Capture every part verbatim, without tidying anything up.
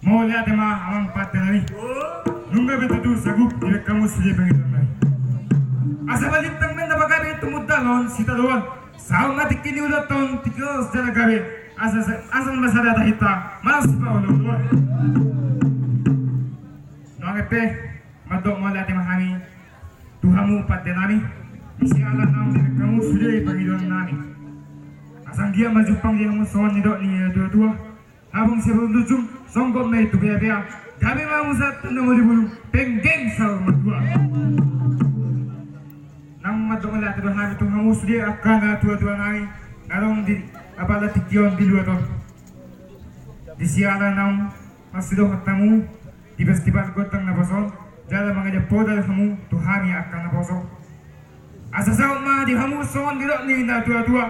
Mauliate ma amang pande nami. Nunga be tutu sagup dibaen hamu sude pangidoan nami. Asa balintang ma na pagabe tumundalhon sitadoan. Saut ma tingki ni ulaonta tingki ni ulos jala gabe. Asa, asa ma sada tahinta masipaolooloan. Nuaeng pe mandok mauliate ma hami tu hamu pande nami. Di siala naung dibaen hamu sude pangidoan nami. Asa anggiat ma jumpang di hamu songon nidok ni natuatua. Habang siamun tunjung songgop ma i tu peapea. Gabe ma hamu sahat tu na muli bulung penggeng saur matua. Naung mandok mauliate do hami tu hamu sude angka natuatua nami na adong di apala tingki on di luat on. Di siala naung marsidohot hamu di festival gondang naposo on jala mangajak poda hamu tu hami angka naposo. Asa saut ma di hamu songon nidok ni natuatua.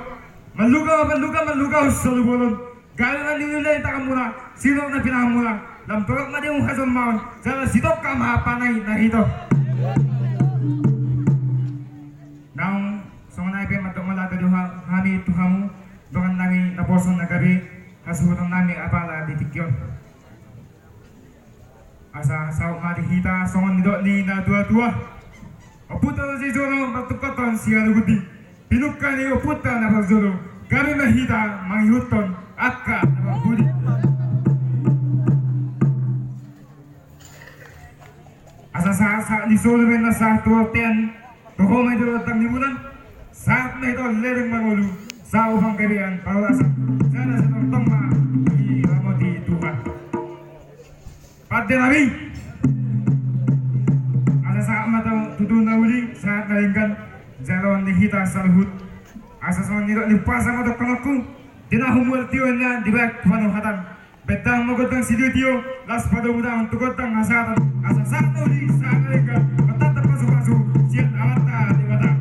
Marluga ma marluga, marluga hunsolu bolon. Gabe ma nilulai tanganmuna, sidok na pinanganmuna. Lam torop ma di hamu hajolmaon jala sitongka ma panai na hito. Naung songon i pe mandok mauliate do hami tu hamu dongan nami naposo na gabe hasuhuton nami apala di tingki on. Asa saut ma di hita songon nidok ni natuatua. Ompunta na sijolo martungkothon sialuhutni. Pinungka ni ompunta na parjolo gabe ma hita mangihuthon angka na parpudi. Asa sahat sahat ni solu ma na sahat tu bontean. Toho ma hita tu gondang ni bulan. Sahat ma hita tu leleng mangolu. Sahat tu panggabean parhorasan jala sai tongtong ma diramoti Tuhan. Pande nami. Asa sahat ma tutu na uli sahat na denggan jaloon ni hita saluhut. Asa songon nidok ni umpasa ma dohononku. Di na humurang tio ninna dibahen panuhatan. Bahen damang ma gondang sitiotio laos padomu damang tu gondang hasahatan. Asa sahat na uli sahat na denggan martanda pasupasu sian Amanta Debata.